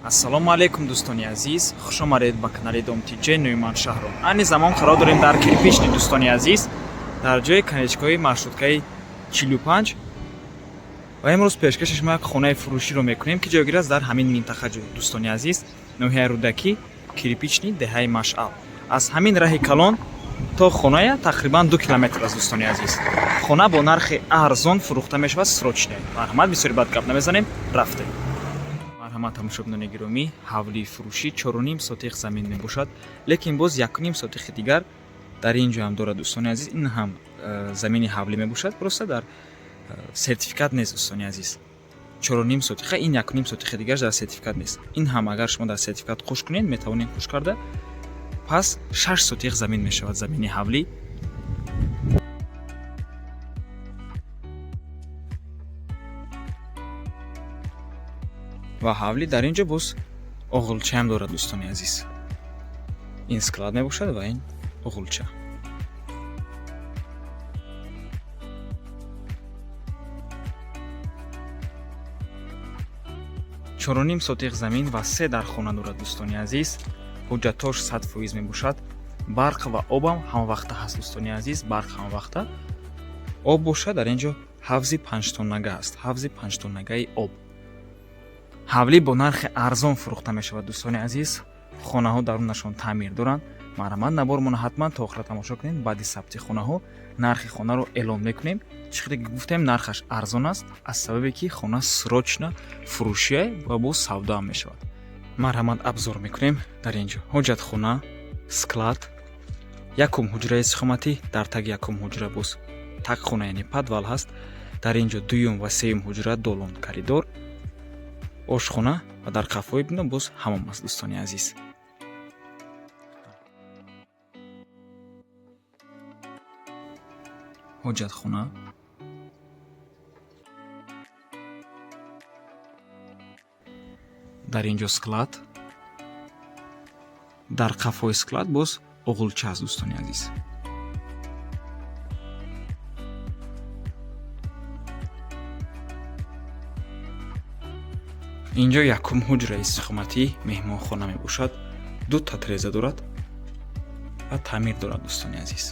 Ассалому алайкум, дӯстони азиз, хуш омадед ба канали Дом ТиДжей. Нӯъман шаҳром. Айни замон қарор дорем дар Кирпичный, дӯстони азиз, дар ҷои конечкаҳои маршруткаи 45, ва имрӯз пешкаши шумо як хонаи фурӯширо мекунем, ки ҷойгир аст дар ҳамин минтақа, дӯстони азиз, ноҳияи Рӯдакӣ, Кирпичный, деҳаи Машъал. Аз ҳамин раҳи калон то хоная тақрибан 2 километр аст, дӯстони азиз. Хона бо нархи арзон фурӯхта мешавад, срочно. Марҳамат, бисёри бад гап намезанем, рафтем. Марҳамат, тамошобинони гиромӣ, ҳавлии фурӯшӣ 4,5 сотих замин мебошад, лекин боз 1,5 сотихи дигар дар ин ҷо ҳам дорад, дӯстони азиз. Ин ҳам замини ҳавлӣ мебошад, просто дар сертификат нест, дӯстони азиз. 4,5 сотиха, ин 1,5 сотихи дигараш дар сертификат нест. Ин ҳам агар шумо дар сертификат қуш кунед, метавонед қуш карда, пас 6 сотих замин мешавад замини ҳавлӣ. Ва ҳавлӣ дар ин ҷо боз оғилчаам дорад, дӯстони азиз. Ин склад мебошад ва ин оғилча. 4,5 сотих замин ва се дар хона дорад, дӯстони азиз. Ҳуҷҷатош 100% мебошад. Барқ ва обам ҳамавақта ҳаст, дӯстони азиз, барқ ҳамавақта. Об бошад, дар ин ҷо ҳавзи панҷтоннага аст, ҳавзи панҷтоннагаи об. Ҳавлӣ бо нархи арзон фурӯхта мешавад, дӯстони азиз. Хонаҳо дарунашон таъмир доранд. Марҳамат, навормона ҳатман то охира тамошо кунед. Баъди сабти хонаҳо нархи хонаро эълон мекунем. Чӣ хеле гуфтем, нархаш арзон аст аз сабабе ки хона срочно фурӯшия ва боз савдоам мешавад. Марҳамат, обзор мекунем. Дар ин ҷо ҳоҷатхона, склад, якум ҳуҷраи истиқоматӣ, дар таги якум ҳуҷра боз тагхона, яъне подвал ҳаст. Дар ин ҷо дуюм ва сеюм ҳуҷра, долон, коридор, ошхона ва дар қафои бино боз ҳамом аст, дӯстони азиз. Ҳоҷатхона, дар ин ҷо склад, дар қафои склад боз оғилча аст, дӯстони азиз. Инҷо якум ҳуҷраи истиқоматӣ, меҳмонхона мебошад. Дута треза дорад ва таъмир дорад, дӯстони азиз.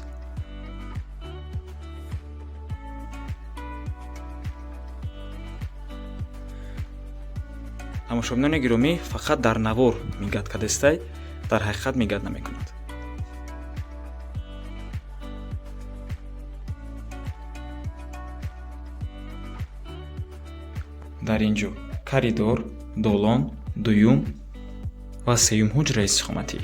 Тамошобинони гиромӣ, фақат дар навор мигать кардестай, дар ҳақиқат мигать намекунад. Дар ин ҷо коридор, долон, дуюм ва сеюм ҳуҷраи истиқоматӣ.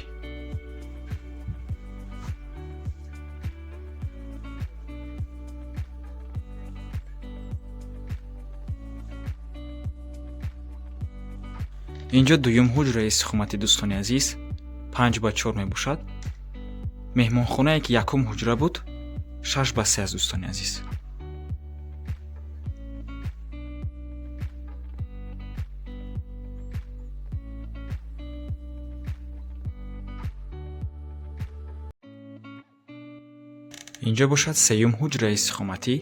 Инҷо дуюм ҳуҷраи истиқоматӣ, дӯстони азиз, 5 ба 4 мебошад. Меҳмонхонае ки якум ҳуҷра буд, 6 ба 3 аст, дӯстони азиз. Инҷо бошад сеюм ҳуҷраи истиқоматӣ,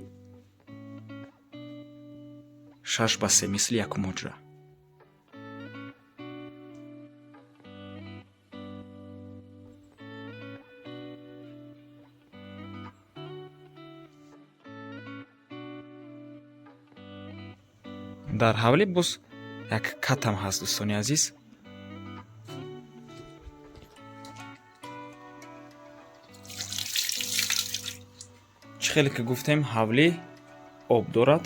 6 ба 3, мисли якум ҳуҷра. Дар ҳавлӣ боз як катам ҳаст, дӯстони азиз. Чӣ хеле ки гуфтем, ҳавлӣ об дорад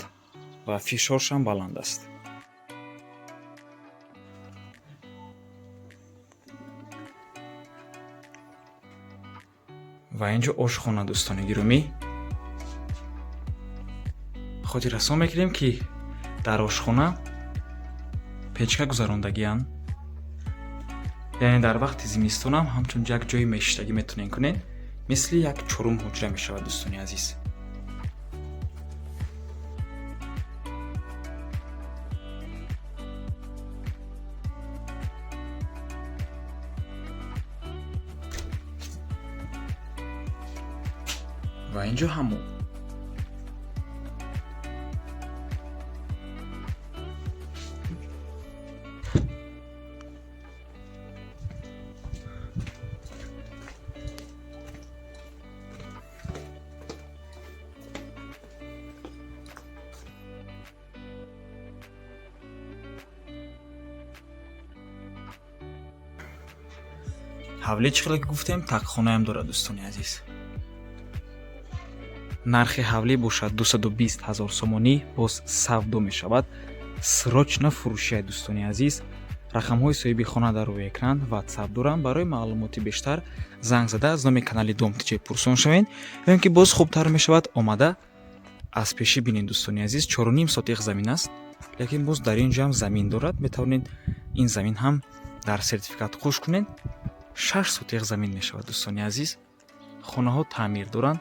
ва фишоршам баланд аст. Ва инҷо ошхона, дӯстони гиромӣ. Хотиррасон мекунем, ки дар ошхона печка гузарондагианд, яъне дар вақти зимистонам ҳамчун як ҷои мешиштагӣ метавонед кунед, мисли як чорум ҳуҷра мешавад, дӯстони азиз. Ва инҷо ҳамом. Ҳавлӣ, чӣ хеле ки гуфтем, тагхонаам дорад, дӯстони азиз. Нархи ҳавлӣ бошад 220 ҳазор сомонӣ, боз савдо мешавад. Срочно фурӯшия, дӯстони азиз. Рақамҳои соҳиби хона дар рӯи экран, Ватсап дорам. Барои маълумоти бештар занг зада, аз номи канали Дом ТҶ пурсон шавед ё ин ки боз хубтар мешавад, омада аз пешӣ бинед, дӯстони азиз. 4,5 сотих замин аст, лекин боз дар ин ҷо ҳам замин дорад. Метавонед ин замин ҳам дар сертификат қӯш кунед, 6 сотих замин мешавад, дӯстони азиз. Хонаҳо таъмир доранд.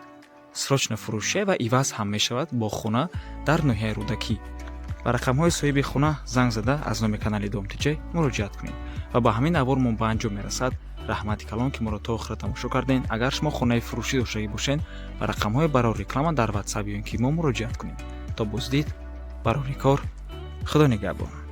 Срочно фурӯшия ва иваз ҳам мешавад бо хона дар ноҳияи Рӯдакӣ. Ба рақамҳои соҳиби хона занг зада, аз номи канали Дом ТҶ муроҷиат кунед. Ва ба ҳамин навор мо ба анҷом мерасад. Раҳмати калон, ки моро то охира тамошо кардем. Агар шумо хонаи фурӯшӣ доштагӣ бошед, ба рақамҳои барои реклама дар Ватсап ё ин ки мо муроҷиат кунед. То боздид, барори кор, Худо нигаҳбон.